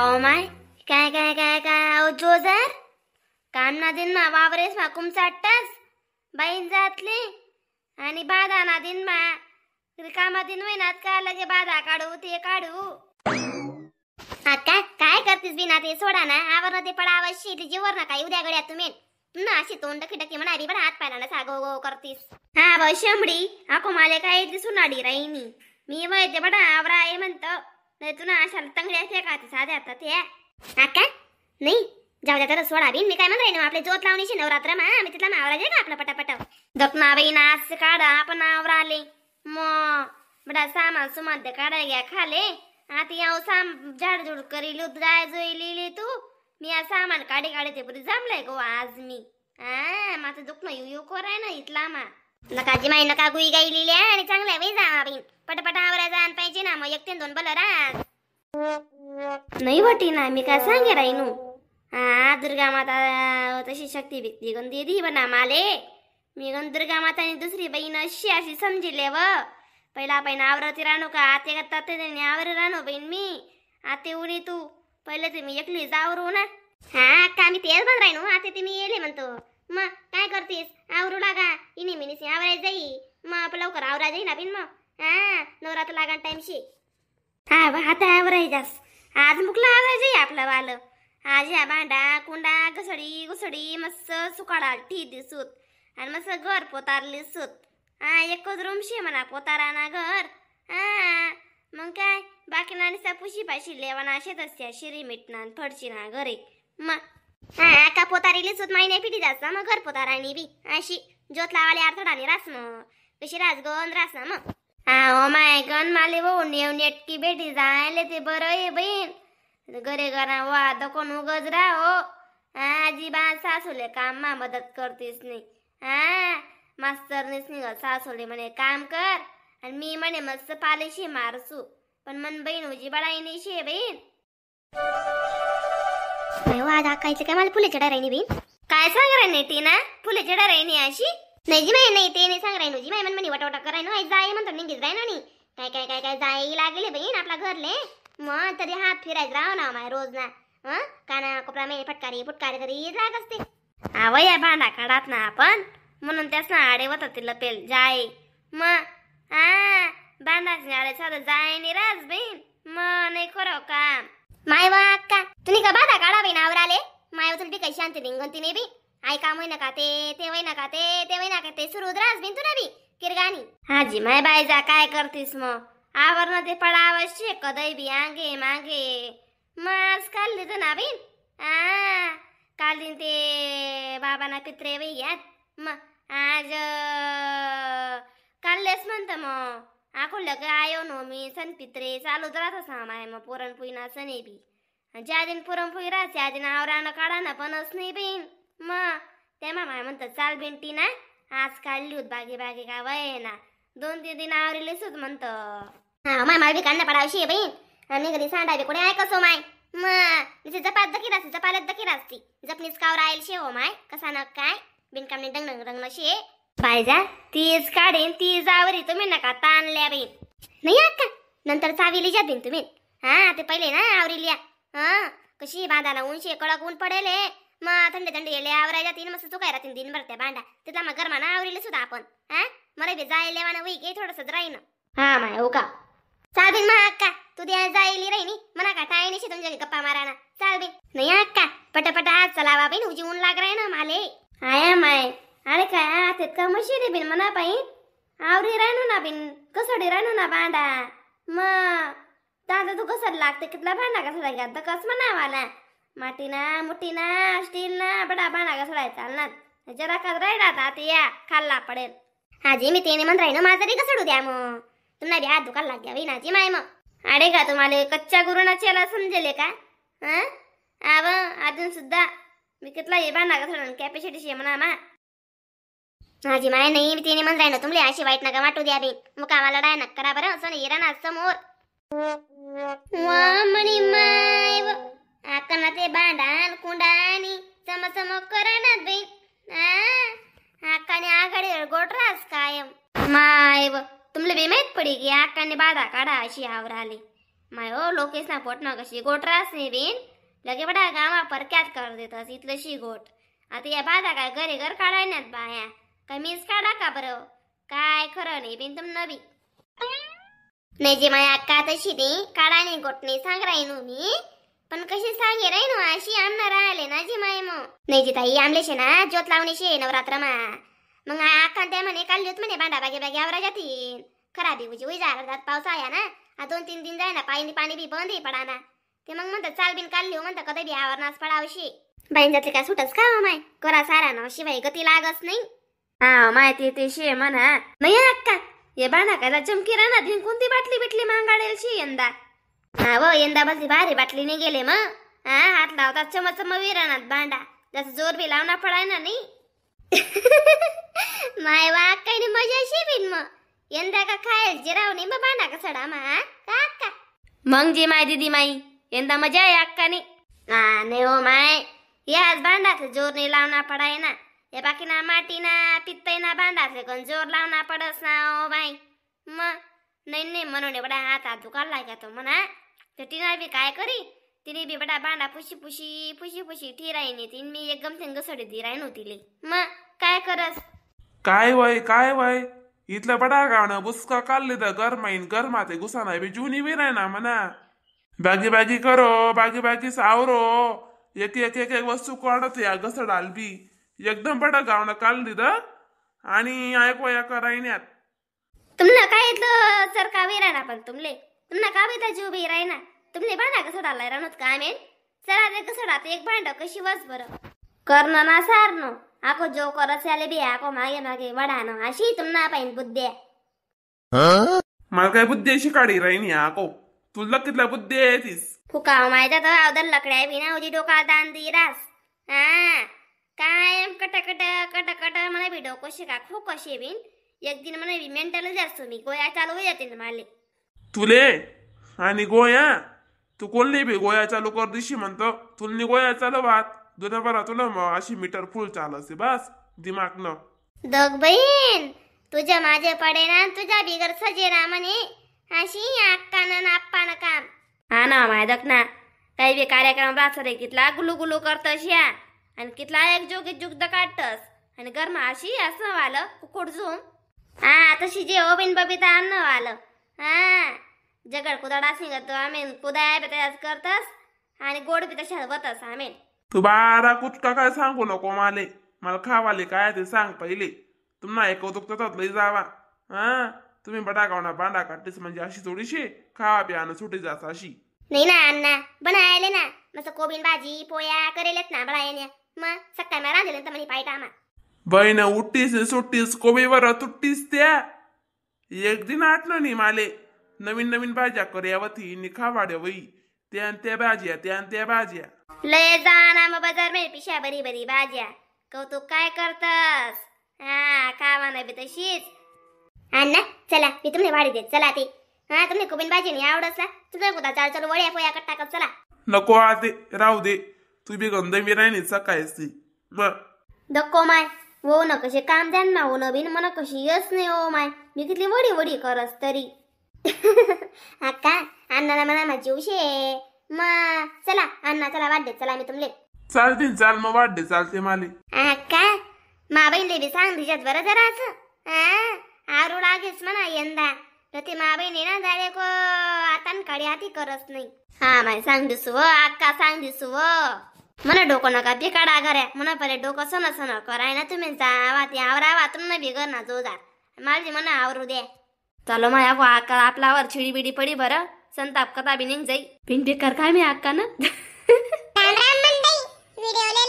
हा my काय काय काय काय अहो जोजर काम ना दिन मा वावरेस मा कुमचाटस बाईन जातले आणि बाधा ना दिन मा रिकामा दिन महिन्यात का लगे बाधा काढू ते काढू. अक्का काय करतीस बिना ते सोडा ना आवर ते पडावशी ते जीवर ना काय उद्या गड्या तुम्ही ना अशी तोंड खिटकी म्हणा बी हात पायला ना सागो गो करतीस. हा भाऊ शंभडी आको माले काय दिसून आडी राहिनी मी वय ते बडा आवरा आहे म्हणतो नाही तुला अशा तंगड्या फेका ते साध्या आता ते. अक्का नाही जाऊ द्या तर सोडा बिन मी काय म्हणत राहीन आपले जोत लावणीशी नवरात्र मा आम्ही तिथला मावरा जे का आपला पटापट दखना बाई नास काढा आपण आवरा आले मग बडा सामान सुमान ते काढाय घ्या खाले आता याव साम झाडझुड करी जाय जोई लिहिली तू मी या सामान काढे काढे ते पुरी जमलंय गो आज मी. हा माझं दुखणं येऊ येऊ कराय ना इथला मा नका जी माई नका गुई गाई लिहिल्या आणि चांगल्या बाई जा बिन पटापट आवरा जाण पाहिजे ना मग एक तीन दोन बल राज नाही वाटी ना मी काय सांगे राहीनू. हा दुर्गा माता तशी शक्ती बिक्ती गण दे दी बना माले मी गण दुर्गा माताने दुसरी बहीण अशी अशी समजिले व पहिला पहिला आवरती राहणू का आते का ताते आवर राहणू बहीण मी आते उनी तू पहिले ते मी एकली आवरू ना. हा का मी तेच बन राहीनो आते ते मी येले म्हणतो मग काय करतीस आवरू लागा इनी मिनी आवराय जाई मग आपण लवकर आवरा जाई ना बिन मग. हा नवरात्र लागा टाइमशी. हा आता आवराय जास आज मुकला आवराय जाई आपला वालं आज ह्या भांडा कुंडा घसडी घुसडी मस्त सुकाडा ठी दिसूत आणि मस्त घर पोतारली सूत. हा एकच रूम शे म्हणा पोतारा ना घर. हा मग काय बाकी ना पुशी पाशी लेवाना शेतच त्या शिरी मिटना फडशी ना घरे मग. हा का पोतारीली सूत माहिने पिटी जास्त मग घर पोतारानी बी अशी ज्योत लावाले अर्थडाने रास मग कशी रास गण रास ना मग. हा ओ my गण माले भाऊ नेव नेटकी भेटी जायले ते बरं आहे बहीण घरे घरा वा दकोन उगज रा हो. हा अजिबात सासूले काम मा मदत करतीस नाही. हा मास्तरनीच निघ सासूले म्हणे काम कर आणि मी म्हणे मस्त पालेशी मारसू पण मन बहीण उजी बडाई नाही शे बहीण. आज आकायचं काय मला फुले चढा राहिनी बहीण काय सांग राहिनी टीना फुले चढा राहिनी अशी नाही जी माई नाही ते नाही सांग राहिनो जी माई मन म्हणे वटावटा करायनो आई जाय म्हणतो निघीच राहिनो नी काय काय काय काय जाय लागले बहीण आपला घरले मग तरी हात फिरायचं राव ना माय रोज ना हं काना कोपरा मे फटकारी फुटकारी तरी राग असते. आवया भांडा काढात ना आपण म्हणून त्यास ना आडे होतात ते लपेल जाय मग. हा भांडाच आडे साधं जाय नाही राज बहीण मग नाही खरं काम माय वा अक्का तुम्ही का बाधा काढा बहीण आवराले माय तुला बी काही शांती निघती नाही बी आई काम होई नका ते ते होई नका ते ते होई नका ते सुरू राज बिन तुला बी किरगाणी. हाजी माय बाई जा काय करतीस मग आवरण ते पडावश्य कदई बी आंगे मागे मग आज काढली तर ना बहीण. हा काढली ते बाबांना पित्रे बाई घ्यात मग आज काढलेच म्हणतं मग आखोलं का आयो नो मी सण पित्रे चालूच राहत असा माय मग पुरणपोळी ना सणे बी ज्या दिन पुरणपोळी राहते त्या दिन आवरानं काढा ना पणच नाही बहीण मग तेव्हा माय म्हणतात चाल भेंटी ना आज काढली होत बागे बागे का वय ना 2-3 दिन आवरेलेच होत म्हणतं. हा माय मला बी काढणं पडावशी आहे बहीण आणि घरी सांडा बी कोणी ऐकसो माय मग जपात दखी राहते जपालत दखी राहते जपनीच कावर राहील शे हो माय कसा न काय बिनकामने डंग डंग रंग शे पाहिजा तीच काढेन तीच आवरी तुम्ही नका ताणल्या बहीण नाही अक्का नंतर चावीली जा बिन तुम्ही. हा ते पहिले ना आवरील्या हा कशी बांधाना ऊनशे कडक ऊन पडेल मग थंड थंड येले आवरायला तीन मस्त चुकाय राहतील दिनभर त्या भांडा तिथला मग गरमाना आवरीले सुद्धा आपण. हा मला बी जायले म्हणा वही घे थोडस राहीन. हा माय हो का चाल बिन मा अक्का तू द्या जायली राहिनी म्हणा का टाय नाही तुमच्या गप्पा माराना चाल बिन नाही अक्का पटापट आज चलावा बहीण उजी ऊन लाग राही ना माले. आया माय अरे काय आता का मशीन बिन म्हणा पाई आवरी राहणू ना बिन कसडी राहणू ना भांडा मग दादा तू कसं लागते कितला भांडा कसा घ्या तर कस म्हणावाला माटीना मुठीना स्टील ना बडा भांडा घसडाय चालणार जरा का राहिला आता या खाल्ला पडेल. हाजी मी तेने म्हण राहीन माझं तरी घसडू द्या मग तुम्हाला बी हात दुखायला लाग्या बी नाजी माय मग. अरे का तुम्हाला कच्च्या गुरुना चेला समजेले का हं आव अजून सुद्धा मी कितला हे भांडा घसडून कॅपॅसिटी शे म्हणा मा. माझी माय नाही मी तिने म्हण राहीन तुमले अशी वाईट नका वाटू द्या बी मुकामाला लढाय नका करा बरं असं नाही ना समोर वा म्हणी माय आकना ते भांडान कुंडानी चमचम करणार बहीण. आकाने आघाडीवर गोट रास कायम माय तुमले बी माहित पडी की आकाने बाधा काढा अशी आवर आली My हो लोकेस ना पोट ना कशी गोट रास नाही बिन लगे बडा गावा परक्यात कर देतस इथलं शी गोट. आता या बाधा काय घरी घर काढाय नात बाया काय मीच काढा का बरं काय खरं नाही बिन तुम नवी नाही जी माया अक्का तशी नाही काढा नाही गोट नाही सांग राहीन मी पण कशी सांगे राहीन अशी आमना राहिले ना जी माय मग नाही जी ताई आमलेशे ना ज्योत लावणे शे नवरात्र मा मग अक्का त्या म्हणे काढली होत म्हणे भांडा बागे बागे आवरा जातीन खराबी उजी उई जात पाऊस आया ना 2-3 दिन जाय ना पाणी पाणी बी बंद पडा ना ते मग म्हणतात चाल बिन काढली हो म्हणतात कधी बी आवरणास पडावशी बाईन जातली काय सुटच का माय करा सारा ना शिवाय गती लागच नाही. हा माहिती ते शे म्हणा नाही अक्का ये बांधा कायला चमकी राहणार दिन कोणती बाटली बिटली मांगाडेल शी यंदा. हा व यंदा बसली भारी बाटली नाही गेले मग हा हात लावतात चमचम राहणार भांडा जसं जोर बी लावणार पडाय ना नाही. माय वा काही नाही मजा शी बिन मग यंदा का खायल जिराव नाही मग भांडा का सडा मा का अक्का मग जी माय दिदी माई यंदा मजा आहे अक्का नाही. हा नाही हो माय याच भांडातले जोर नाही लावणार पडाय ना या बाकी ना माटी ना पित्तय ना भांडातले कोण जोर लावणार पडस ना ओ बाई मग नाही नाही म्हणून बडा हात हात दुकान लागा तो म्हणा तर तिना बी काय करी तिने बी बडा भांडा पुशी पुशी पुशी पुशी ठिरायने तीन मी एक गमथेन घसडी दी नव्हती मग काय करस काय वय काय वय इथलं बडा गाणं बुसका काढले तर गरमाईन गरमाते गुसाना बी जुनी बी राय ना म्हणा बागी बागी करो बागी बागी सावरो एक एक एक एक वस्तू काढत या घसडाल बी एकदम बडा गावणं काढली तर आणि ऐकवा करायण्यात तुमला काय इथलं सर का वेरा पण तुमले तुमना का बेता जीव बी राय ना तुमले भांडा कसं डालाय रानत का आमेन चला ते कसं डात एक भांड कशी वस बरं करणं ना सारनो आको जो करस आले बी आको मागे मागे वडानो अशी तुमना पाहिन बुद्ध्या. मला काय बुद्धी अशी काढी राहीन आको तुला कितला बुद्धी आहे तीस फुका माहिती तर अवदल लकड्या बिना उजी डोका दान दी रास हा कायम कटकट कटकट मला बी डोकं शिका खूप कशी बिन एक दिन मला बी मेंटल जास्त मी गोळ्या चालू जाते ना माले तुले आणि गोया तू कोणली बी गोया चालू कर दिशी म्हणतो तुलनी गोया चालवात जुन्या बरा तुला मग अशी मीटर फुल चालसे बस दिमाग न दग बहीण तुझ्या माझे पडे ना तुझ्या बिगर सजे ना म्हणे अशी अक्कानं आप्पानं काम. हा ना माय दक ना काही बी कार्यक्रम राहत रे कितला गुलू गुलू करतस या आणि कितला एक जोगी जुगद काढतस आणि गरमा अशी असं वालं कुकुड झूम हा तशी जे हो बिन बबिता अन्न वालं हा जगड कुदाडा सिंग तो आमेन कुदाय बी तयार करतस आणि गोड बी तशा होतस आमेन. तू बारा कुचका काय सांगू नको माले मला खावाले काय ते सांग पहिले तुम्हाला ऐकवतो दुखतात लई जावा हा तुम्ही बडा गावना बांडा काढतेस म्हणजे अशी थोडीशी खावा प्यानं सुटी जात अशी नाही ना अण्णा बनायले ना मस्त कोबीन भाजी पोया करेलेत ना बळायने मग सकाळ मा रांधले तर म्हणे पाय कामा बहीण उठतीस सुट्टीस कोबीवर तुट्टीस त्या एक दिन आटलं नाही माले नवीन नवीन भाज्या कर्यावती निखावाड्या वई त्या त्या भाज्या त्या त्या भाज्या लय जाना मग बाजार में पिशा बरी बरी भाज्या कौतुक काय करतस हा खावा ना बी तशीच. अण्णा चला मी तुमने वाढी देत चला ते हा तुमने कोबीन भाजी नाही आवडस ना तुझ्या कुठं चाल चाल वड्या पोया कट्टा कर चला. नको आते राहू दे तू बी गंध मी राहिली सकाळीच ती मग धक्को माय हो न कसे काम द्यान ना हो नवीन मन कशी यस नाही हो माय मी किती वडी वडी करस तरी. अक्का अण्णाला म्हणा माझी उशे मग चला अण्णा चला वाढ दे चला मी तुमले चालते चाल मग वाढ दे चालते माले. अक्का मा बहिणीले बी सांग तिच्यात बरं जराच हा आरू लागेच म्हणा यंदा तर ते मा बहिणी ना झाले को आता काडी हाती करत नाही. हा माय सांग दिसू व अक्का सांग दिसू व म्हणा डोकं नका बिकाडा घऱ्या म्हणा पहिले डोकं सण सण कराय ना तुम्ही जावा ते आवरावा तुम्ही बिगर ना जोजार माझी म्हणा आवरू दे. चलो माया अक्का आपल्यावर छिडी बिडी पडी बरं संताप कथा बी निघ जाई पिन बेकार काय मी अक्का ना. राम राम मंडळी, व्हिडिओले